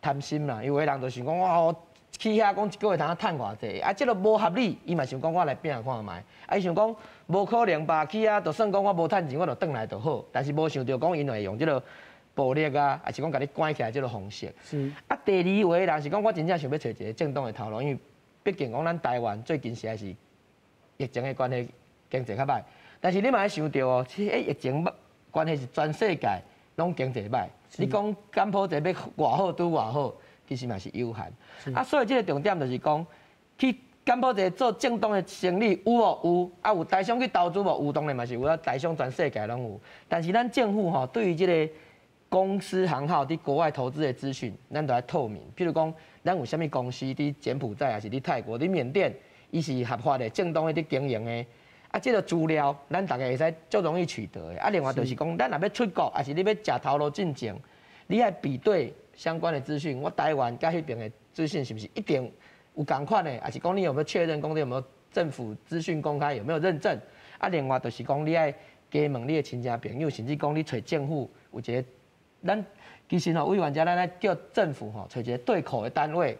貪心啦，有的人就想講我去遐講一個月通趁偌濟，啊，這個無合理，伊嘛想講我來拼看覓，啊，伊想講無可能吧，去遐就算講我無趁錢，我就轉來就好，但是無想著講𪜶會用這個暴力啊，抑是講共你關起來這個方式。啊，第二位人是講我真正想欲揣一个正當的頭路，因為畢竟講咱台灣最近實在是疫情的關係，經濟較歹。但是你嘛愛想著哦，這個疫情關係是全世界攏經濟歹。你講柬埔寨欲偌好拄偌好，其實嘛是有限。啊，所以這個重點就是講，去柬埔寨做正當的生意有無？有，啊有台商去投資無？有，當然嘛是有啊，台商全世界攏有。但是咱政府吼對於這个公司行號佇國外投資的資訊，咱都愛透明。譬如講，咱有啥物公司佇柬埔寨，抑是佇泰國、佇緬甸，伊是合法的、正當的佇經營的。啊，這个資料咱逐家會使足容易取得的。啊，另外就是講，咱若欲出國，抑是你欲食頭路進前，你愛比對相關的資訊。我台灣佮彼爿的資訊是毋是一定有仝款的，抑是講你有沒有確認？講你有沒有政府資訊公開，有沒有認證？啊，另外就是講你愛加問你的親戚朋友，甚至講你揣政府有一个，咱其實吼委員遮咱愛叫政府吼揣一个對口的單位。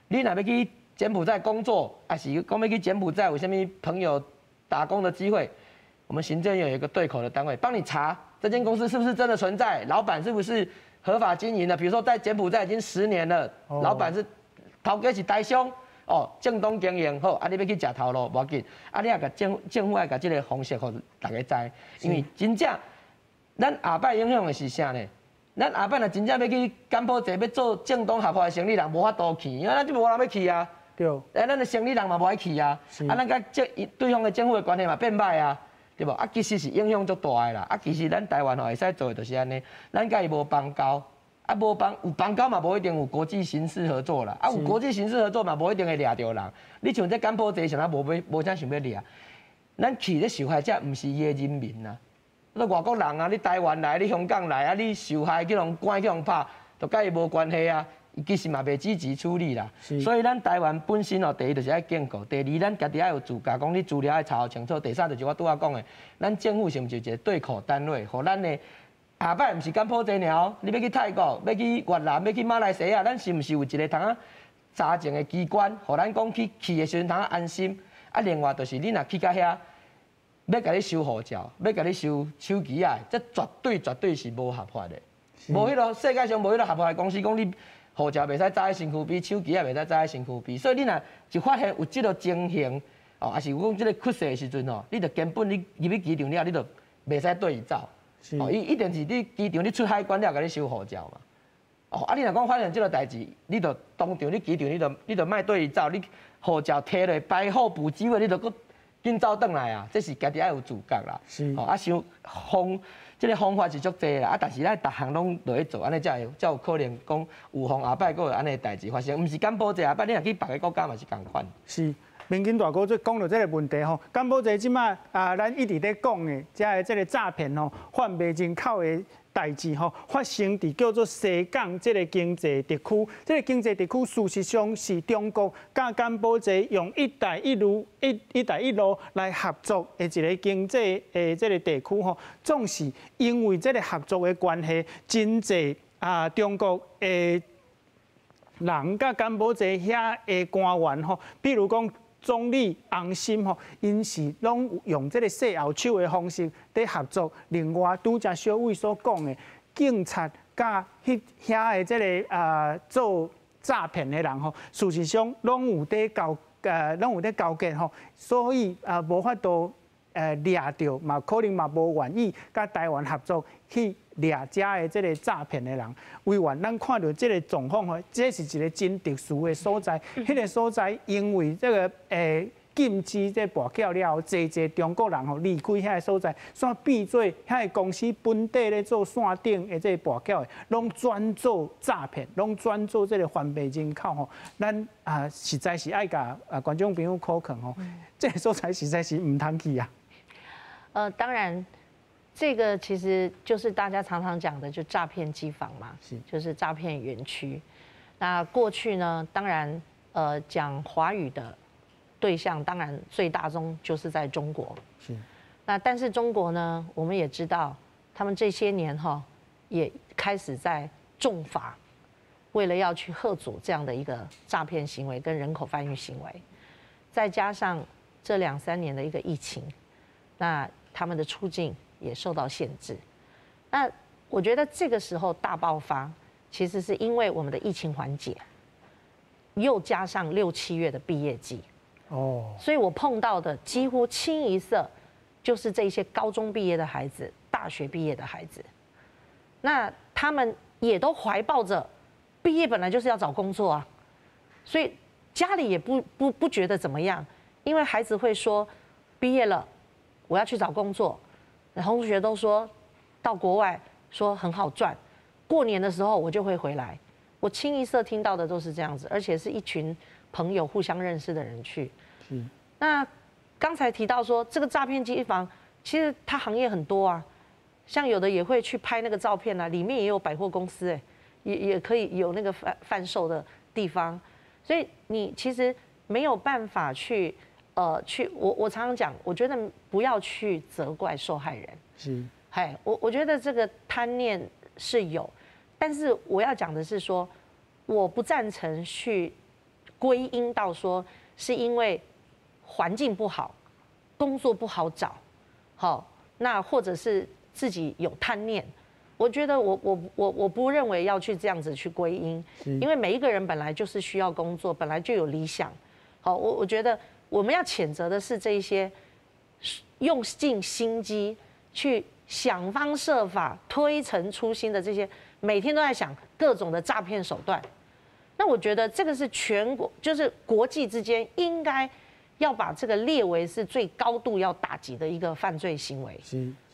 你若欲去柬埔寨工作，抑是講欲去柬埔寨有啥物朋友打工的機會，我們行政院有一個對口的單位幫你查這間公司是不是真的存在，老闆是不是合法經營的？比如說在柬埔寨已經10年了，老闆是頭家是台商，哦，正當經營好，啊，你欲去食頭路無要緊，啊，你也共政府愛共這个方式予逐家知，因為真正咱後擺影響的是啥呢？咱後擺若真正欲去柬埔寨欲做正當合法的生意人無法度去，因為咱就無人欲去啊。欸，咱的生意人嘛無愛去啊，啊，咱佮這對方的政府的關係嘛變歹啊，對無？啊，其實是影響足大的啦。啊，其實咱台灣吼會使做的就是按呢，咱佮伊無邦交。啊，無邦有邦交嘛，無一定有國際刑事合作啦。啊，有國際刑事合作嘛，無一定會掠著人。你像這柬埔寨，啥仔無欲無啥想欲掠。咱去咧受害者毋是伊的人民啊，你外國人啊，你台灣來，你香港來啊，你受害去予關去予拍，都佮伊無關係啊。伊其實嘛袂積極處理啦。所以咱台灣本身哦，第一就是愛警告，第二咱家己愛有自覺，講你資料愛查予清楚。第三就是我拄仔講的，咱政府是毋是有一个對口單位，予咱的。下擺毋是柬埔寨爾，你欲去泰國、欲去越南、欲去馬來西亞，咱是毋是有一个通啊查證的機關，予咱講去去的時陣通安心？啊，另外就是你若去到遐，欲共你收護照，欲共你收手機仔，這絕對絕對是無合法的。無彼个世界上無彼个合法的公司講你護照袂使紮佇身軀邊，手機仔袂使紮佇身軀邊。所以你若一發現有這个情形，哦，抑是有講這个缺失的時陣吼，你就根本你入去機場了，你就袂使綴伊走。哦，伊一定是你機場你出海關了，共你收護照嘛。哦，啊，你若講發現這个代誌，你就當場你機場你就莫綴伊走，你護照提落擺好補機會，你就閣緊走轉來啊！這是家己愛有自覺啦。哦，啊，想方這个方法是足濟啦，啊，但是咱逐項攏落去做，按呢才會才有可能講預防後擺閣有按呢代誌發生。毋是柬埔寨，後擺你若去別个國家嘛是仝款。是。明金大哥，這講著這个問題吼，柬埔寨這擺啊，咱一直咧講的，遮的這个詐騙吼，販賣人口的代誌吼，發生佇叫做西港這个經濟特區。這个經濟特區事實上是中國佮柬埔寨用“一帶一路”一帶一路來合作的一个經濟的這个地區吼，總是因為這个合作的關係，真濟啊中國的人佮柬埔寨遐的官員吼，比如講總理洪森吼，𪜶是攏用這个勢後手的方式佇合作。另外，拄才小偉所講的，警察佮彼遐的這个啊做詐騙的人吼，事實上攏有佇勾結吼，所以啊無法度掠著，嘛可能嘛無願意佮台灣合作去掠遮的這个詐騙的人。委員，咱看著這个狀況吼，這是一个真特殊的所在。彼个所在因為這个禁止這跋筊了後，濟濟中國人吼離開遐个所在，煞變做遐个公司本地咧做線頂的這个跋筊的，攏轉做詐騙，攏轉做這个販賣人口吼。咱啊實在是愛共啊觀眾朋友考勸吼，這个所在實在是毋通去啊。當然，這個其實就是大家常常講的，就詐騙機房嘛，就是詐騙園區。那過去呢，當然，講華語的對象，當然最大宗就是在中國。那但是中國呢，我們也知道，他們這些年哈也開始在重罰，為了要去嚇阻這樣的一個詐騙行為跟人口販運行為，再加上這兩三年的一個疫情，那他們的出境也受到限制。那我覺得這個時候大爆發，其實是因為我們的疫情緩解，又加上六七月的畢業季。哦，所以我碰到的幾乎清一色，就是這些高中畢業的孩子、大學畢業的孩子。那他們也都懷抱着畢業本來就是要找工作啊，所以家里也不觉得怎么样，因为孩子会说，毕业了，我要去找工作，同学都说到国外说很好赚，过年的时候我就会回来。我清一色听到的都是这样子，而且是一群朋友互相认识的人去。那刚才提到说这个诈骗机房，其实它行业很多啊，像有的也会去拍那个照片啊，里面也有百货公司，哎，也可以有那个贩售的地方，所以你其实没有办法去，我常常讲，我觉得不要去责怪受害人。嘿，我觉得这个贪念是有，但是我要讲的是说，我不赞成去归因到说是因为环境不好，工作不好找，好，那或者是自己有贪念，我觉得我不认为要去这样子去归因，因为每一个人本来就是需要工作，本来就有理想，好，我觉得我们要谴责的是这一些用尽心机去想方设法推陈出新的这些，每天都在想各种的诈骗手段。那我觉得这个是全国，就是国际之间应该要把这个列为是最高度要打击的一个犯罪行为。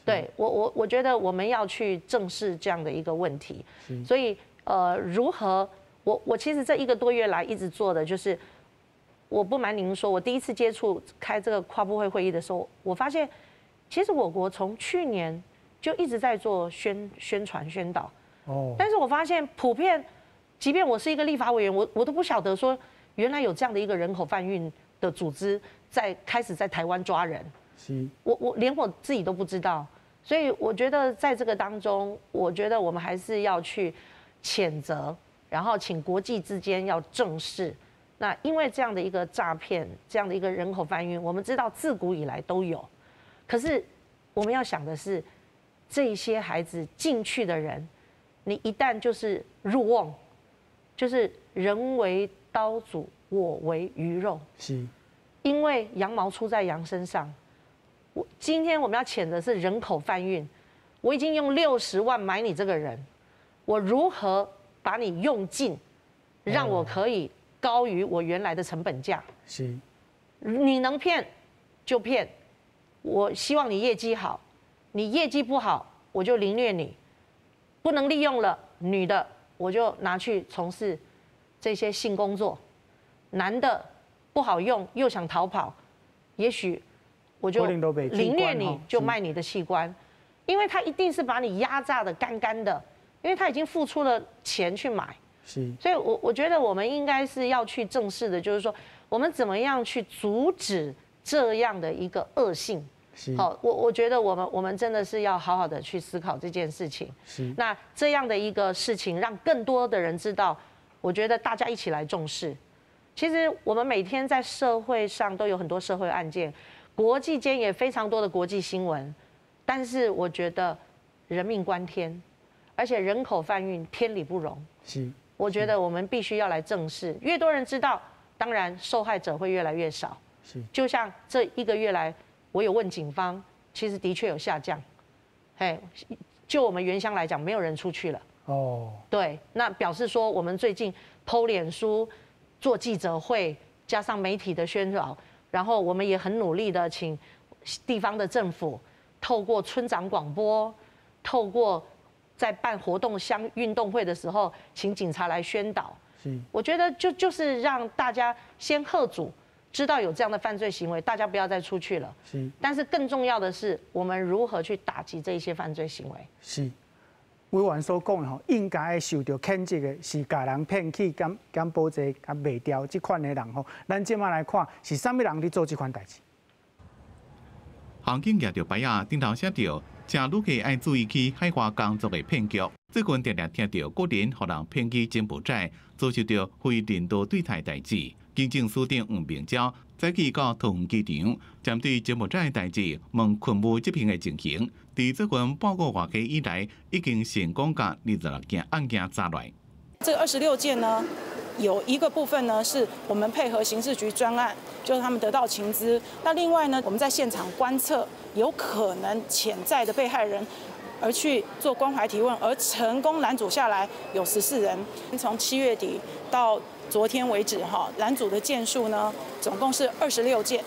对，我觉得我们要去正视这样的一个问题。所以如何我其实这一个多月来一直做的就是，我不瞒您说，我第一次接触开这个跨部会会议的时候，我发现其实我国从去年就一直在做宣传宣导。但是我发现普遍，即便我是一个立法委员，我都不晓得说原来有这样的一个人口贩运的组织在开始在台湾抓人。我连我自己都不知道，所以我觉得在这个当中，我觉得我们还是要去谴责，然后请国际之间要正视。那因为这样的一个诈骗，这样的一个人口贩运，我们知道自古以来都有，可是我们要想的是，这些孩子进去的人，你一旦就是入瓮，就是人为刀俎，我为鱼肉。因为羊毛出在羊身上。我今天我们要谴责是人口贩运，我已经用60万买你这个人，我如何把你用尽，让我可以高于我原来的成本价？你能骗就骗，我希望你业绩好，你业绩不好我就凌虐你，不能利用了女的我就拿去从事这些性工作，男的不好用又想逃跑，也许我就凌虐你，就卖你的器官，因为他一定是把你压榨的干干的，因为他已经付出了钱去买。所以我觉得我们应该是要去正视的，就是说我们怎么样去阻止这样的一个恶性。好，我觉得我们真的是要好好的去思考这件事情。那这样的一个事情，让更多的人知道，我觉得大家一起来重视。其实我们每天在社会上都有很多社会案件，国际间也非常多的国际新闻，但是我觉得人命关天，而且人口贩运天理不容。我觉得我们必须要来正视，越多人知道，当然受害者会越来越少。就像这一个月来，我有问警方，其实的确有下降。嘿，就我们原乡来讲，没有人出去了。对，那表示说我们最近 PO 脸书、做记者会，加上媒体的宣导，然后我们也很努力的请地方的政府透过村长广播，透过在办活动乡运动会的时候，请警察来宣导。我觉得就是让大家先吓阻，知道有这样的犯罪行为，大家不要再出去了。但是更重要的是，我们如何去打击这一些犯罪行为？是。委员所讲的吼，应该受著谴责的是共人骗去柬埔寨共卖掉这款的人吼。咱这马来看，是啥物人伫做这款代志？航警举著牌仔，顶头写著，请旅客爱注意去海外工作的骗局。最近定定听著国人予人骗去柬埔寨，遭受著非人道对待代志。警政署长黄明昭早起到桃园机场，针对柬埔寨的代志问勤务执行的情形。伫最近半个外期以来，已经成功共26件案件查落。这26件呢，有一个部分呢是我们配合刑事局专案，就是他们得到情资。那另外呢，我们在现场观测有可能潜在的被害人，而去做关怀提问，而成功拦阻下来有14人。从7月底到昨天為止，哈，攔阻的件數呢，總共是26件。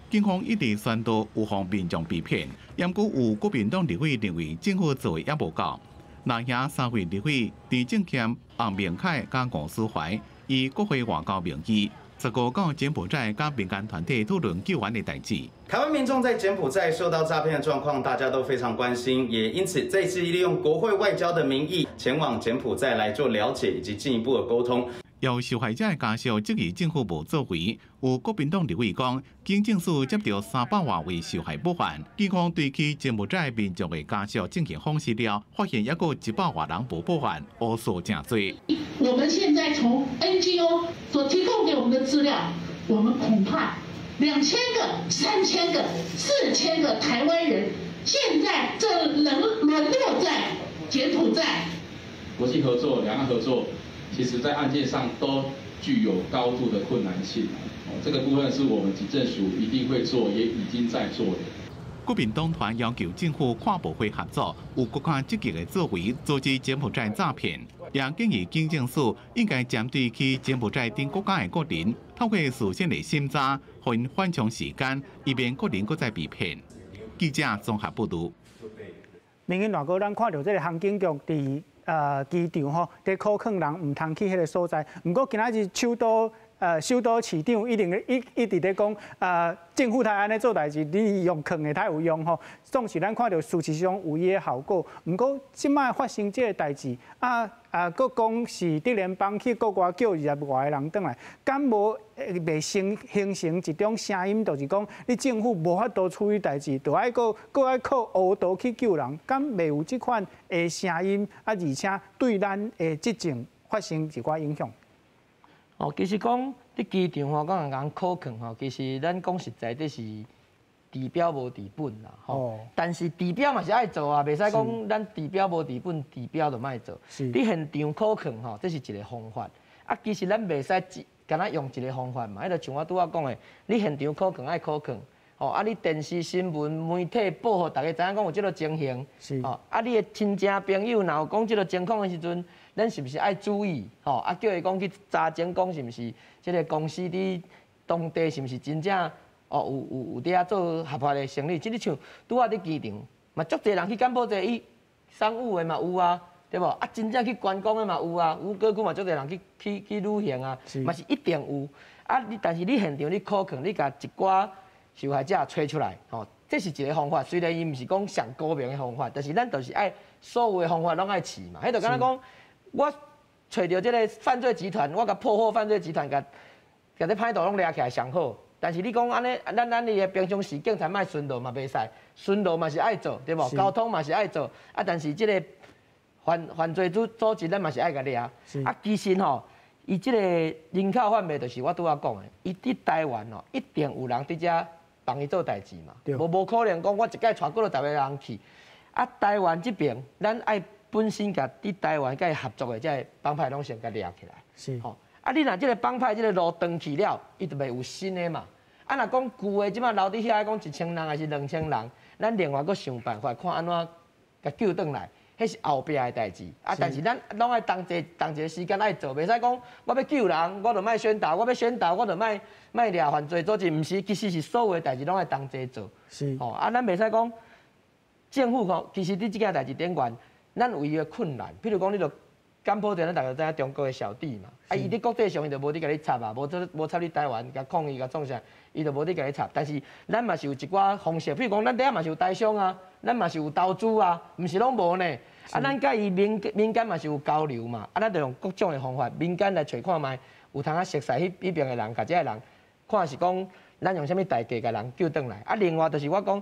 警方一直宣導有予民眾被騙，毋過有國民黨立委認為政府做的猶無夠。那遐三位立委陳政謙、洪明凱佮吳斯懷，以國會外交名義，15到柬埔寨佮民間團體討論救援的代誌。台灣民眾在柬埔寨受到詐騙的狀況，大家都非常關心，也因此這次利用國會外交的名義前往柬埔寨來做了解以及進一步的溝通。有受害者的家屬質疑政府無作為，有國民黨立委講，警政署接著300外位受害報案，警方對去柬埔寨民眾的家屬進行訪視了，發現猶閣100外人無報案，烏數誠濟。我們現在從 NGO 所提供給我們的資料，我們恐怕2000個、3000個、4000個台灣人，現在正淪落在柬埔寨。國際合作、兩岸合作，其實在案件上都具有高度的困難性。哦，這個部分是我們警政署一定會做，也已經在做的。國民黨團要求政府跨部會合作，有閣較積極的作為，阻止柬埔寨詐騙。也建議警政署應該針對去柬埔寨等國家的國人，透過事先的審查，予𪜶緩衝時間，以免國人閣再被騙。記者綜合報導。明天大哥，咱看著這个航警局佇機場吼，佇苦勸人毋通去彼个所在。毋過今仔日首都市長一定一直咧講，政府才按呢做代誌，你用勸的才有用吼。總是咱看著事實上有伊的效果。毋過這擺發生這个代誌，閣講是竹聯幫去國外叫20外個人轉來，敢無袂成形成一種聲音，就是講你政府無法度處理代誌，就愛閣愛靠烏道去救人，敢袂有這款的聲音？啊，而且對咱的執政發生一寡影響。哦，其實講佇機場吼，講人共苦勸吼，其實咱講實在，這是治標無治本啦，吼。但是治標嘛是愛做啊，袂使講咱治標無治本，治標就莫做。佇現場苦勸吼，這是一个方法。啊，其實咱袂使只干焦用一个方法嘛，彼就像我拄仔講的，你現場苦勸愛苦勸，吼啊，你電視新聞媒體報予逐家知影講有這个情形，吼啊，你的親戚朋友若有講這个情況的時陣，咱是毋是愛注意？吼啊，叫伊講去查證，講是毋是這个公司佇當地是毋是真正哦有佇遐做合法的生意？這個像拄仔佇機場，嘛足濟人去柬埔寨，伊商務的嘛有啊，對無？啊，真正去觀光的嘛有啊，吳哥窟嘛足濟人去旅行啊，嘛是一定有。啊，你但是你現場你苦勸，你共一寡受害者揣出來，吼，這是一个方法。雖然伊毋是講上高明的方法，但是咱就是愛所有的方法攏愛試嘛。彼就敢若講，我揣著這个犯罪集團，我共破獲犯罪集團，共共這歹徒攏掠起來上好。但是你講按呢，咱的平常時警察莫巡邏嘛袂使，巡邏嘛是愛做，對無？交通嘛是愛做，啊，但是這个犯罪組織，咱嘛是愛共掠。啊，其實吼，伊這个人口販賣就是我拄仔講的，伊佇台灣吼，一定有人佇遮幫伊做代誌嘛，無可能講我一擺帶幾落十个人去。啊，台灣這邊，咱愛本身共佇台灣共伊合作的這个幫派攏先共掠起來。吼，啊，你若這个幫派這个路斷去了，伊就袂有新的嘛。啊，若講舊的這擺留佇遐，講1000人還是2000人，咱另外閣想辦法看按怎共救轉來，彼是後壁的代誌。啊，但是咱攏愛同齊同一个時間愛做，袂使講我欲救人，我就莫宣導；我欲宣導，我就莫莫掠犯罪組織。毋是，其實是所有的代誌攏愛同齊做。吼，啊，咱袂使講政府吼，其實佇這件代誌頂懸，咱有伊的困難。譬如講，你著柬埔寨，咱逐家知影中國的小弟嘛。啊，伊佇國際上伊就無佇共你插啊，無做無插你台灣，共抗議共創啥，伊就無佇共你插。但是咱嘛是有一寡方式，譬如講，咱佇遐嘛是有台商啊，咱嘛是有投資啊，毋是攏無呢。啊，咱佮伊民間嘛是有交流嘛。啊，咱就用各種的方法，民間來揣看覓，有通啊熟似彼邊的人，共這个人看是講，咱用啥物代價共人救轉來。啊，另外就是我講，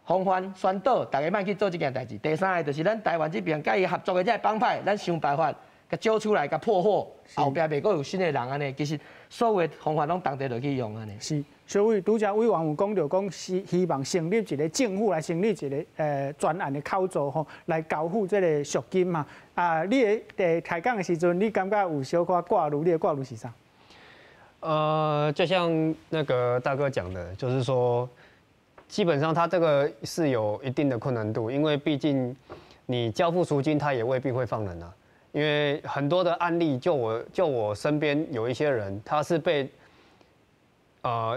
防範宣導，逐家莫去做這件代誌。第三个就是咱台灣這邊佮伊合作的這个幫派，咱想辦法共招出來，共破獲，後壁袂閣有新的人按呢。其實所有的方法攏同齊落去用按呢。是，所以拄才委員有講著講，是希望成立一个政府來成立一个專案的口座吼，來交付這个贖金嘛。啊，你佇開講的時陣，你感覺有小可掛慮？你的掛慮是啥？就像那個大哥講的，就是說，基本上他這個是有一定的困難度，因為畢竟你交付贖金，他也未必會放人啊。因为很多的案例，就我身边有一些人，他是被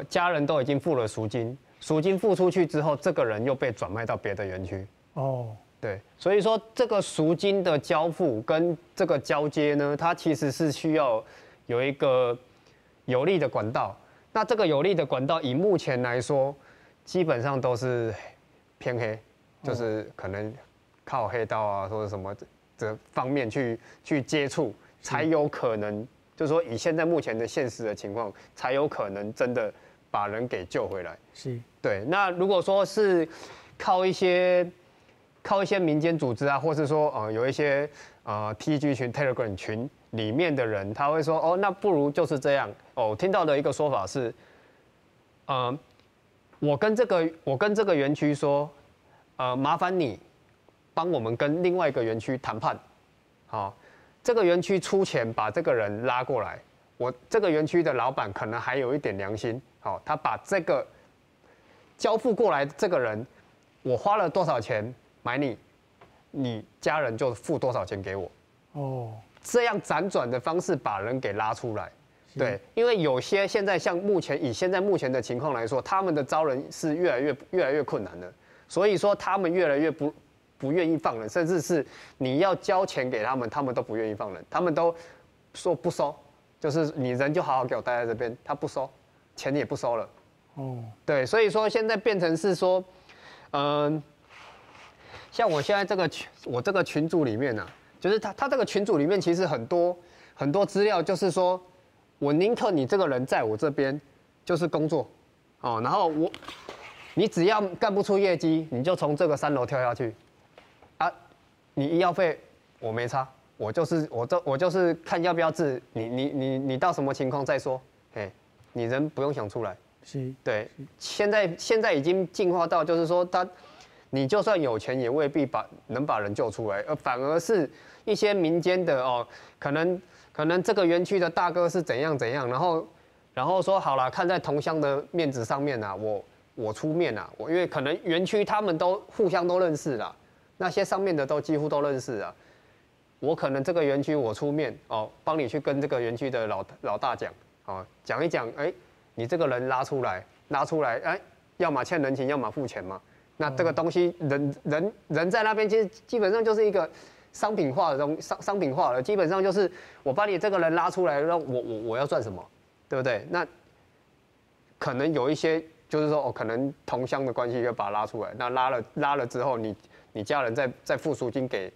家人都已经付了赎金，赎金付出去之后，这个人又被转卖到别的园区。哦，对，所以说这个赎金的交付跟这个交接呢，它其实是需要有一个有利的管道。那这个有利的管道，以目前来说，基本上都是偏黑，就是可能靠黑道啊或者什么这方面去接触，才有可能，就是说以现在目前的现实的情况，才有可能真的把人给救回来。对。那如果说是靠一些民间组织啊，或是说有一些TG 群、Telegram 群里面的人，他会说哦，那不如就是这样哦。听到的一个说法是，我跟这个园区说，麻烦你帮我们跟另外一个园区谈判，好，这个园区出钱把这个人拉过来，我这个园区的老板可能还有一点良心，好，他把这个交付过来这个人，我花了多少钱买你，你家人就付多少钱给我，哦，这样辗转的方式把人给拉出来，对，因为有些现在像目前以现在目前的情况来说，他们的招人是越来越困难的，所以说他们越来越不愿意放人，甚至是你要交钱给他们，他们都不愿意放人，他们都说不收，就是你人就好好给我待在这边，他不收，钱也不收了。哦，对，所以说现在变成是说，像我现在这个群，我这个群组里面呢，就是他这个群组里面其实很多很多资料，就是说我宁可你这个人在我这边就是工作，哦，然后你只要干不出业绩，你就从这个3楼跳下去。你医药费我没差，我就是我这我就是看要不要治你，你到什么情况再说，嘿，你人不用想出来，对，现在已经进化到就是说他，你就算有钱也未必能把人救出来，而反而是一些民间的哦，可能这个园区的大哥是怎样怎样，然后说好了，看在同乡的面子上面啊，我出面啊，我因为可能园区他们都互相都认识啦。那些上面的都几乎都认识啊，我可能这个园区我出面哦，帮你去跟这个园区的老大讲，哦，讲一讲，哎，你这个人拉出来，拉出来，哎，要么欠人情，要么付钱嘛。那这个东西人在那边，其实基本上就是一个商品化的东商商品化了，基本上就是我把你这个人拉出来，让我要赚什么，对不对？那可能有一些就是说哦，可能同乡的关系就把他拉出来，那拉了之后你家人再付赎金给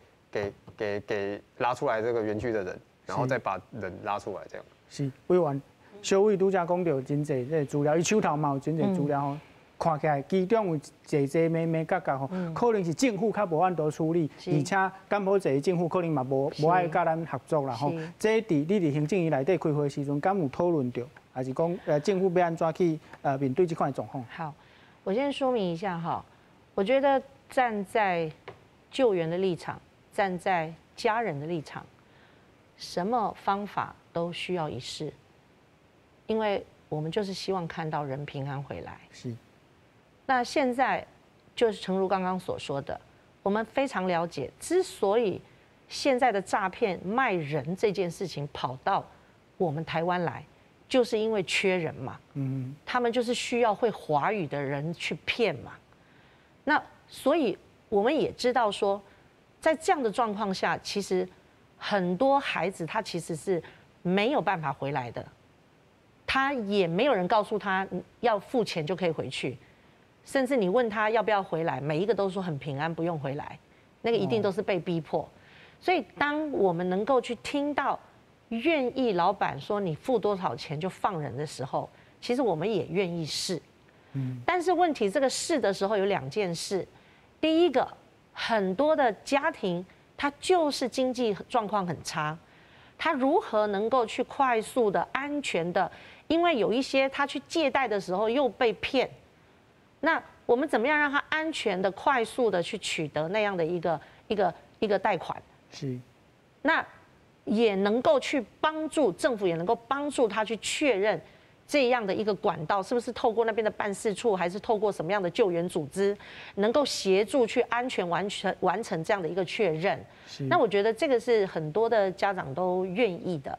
拉出来这个园区的人，然后再把人拉出来，这样。是委员，小伟拄才讲著真濟這个資料，伊手頭嘛有真濟資料吼，看起來其中有濟濟眉眉角角吼，可能是政府較無法度處理，而且柬埔寨政府可能嘛無愛佮咱合作啦吼。這佇你佇行政院內底開會時陣，敢有討論著，還是講政府欲按怎去面對這款狀況？好，我先說明一下哈，我覺得，站在救援的立場，站在家人的立場，什麼方法都需要一試，因為我們就是希望看到人平安回來。那現在就是誠如剛剛所說的，我們非常了解，之所以現在的詐騙賣人這件事情跑到我們台灣來，就是因為缺人嘛。他們就是需要會華語的人去騙嘛。那所以我們也知道說，在這樣的狀況下，其實很多孩子他其實是沒有辦法回來的，他也沒有人告訴他要付錢就可以回去，甚至你問他要不要回來，每一個都說很平安，不用回來，那個一定都是被逼迫。所以當我們能夠去聽到願意老闆說你付多少錢就放人的時候，其實我們也願意試。但是問題這個試的時候有兩件事，第一個，很多的家庭他就是經濟狀況很差，他如何能夠去快速的、安全的？因為有一些他去借貸的時候又被騙，那我們怎麼樣讓他安全的、快速的去取得那樣的一個貸款？那也能夠去幫助政府，也能夠幫助他去確認这样的一个管道，是不是透过那边的办事处，还是透过什么样的救援组织，能够协助去安全完成这样的一个确认？那我觉得这个是很多的家长都愿意的。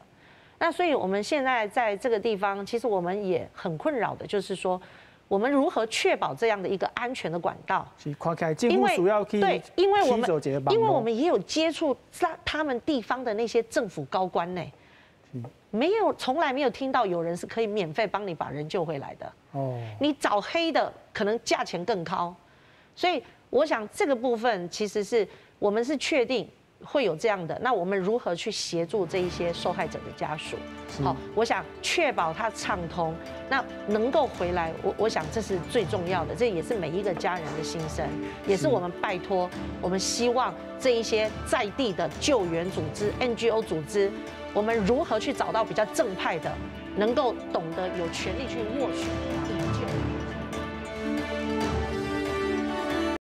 那所以我们现在在这个地方，其实我们也很困扰的，就是说，我们如何确保这样的一个安全的管道？是，看起来政府需要去对，因为我们也有接触在他们地方的那些政府高官呢。没有，从来没有听到有人是可以免费帮你把人救回来的。哦，你找黑的可能价钱更高，所以我想这个部分其实是我们是确定会有这样的。那我们如何去协助这一些受害者的家属？好，我想确保他畅通，那能够回来，我想这是最重要的，这也是每一个家人的心声，也是我们拜托，我们希望这一些在地的救援组织、NGO 组织，我们如何去找到比较正派的，能够懂得有权利去斡旋。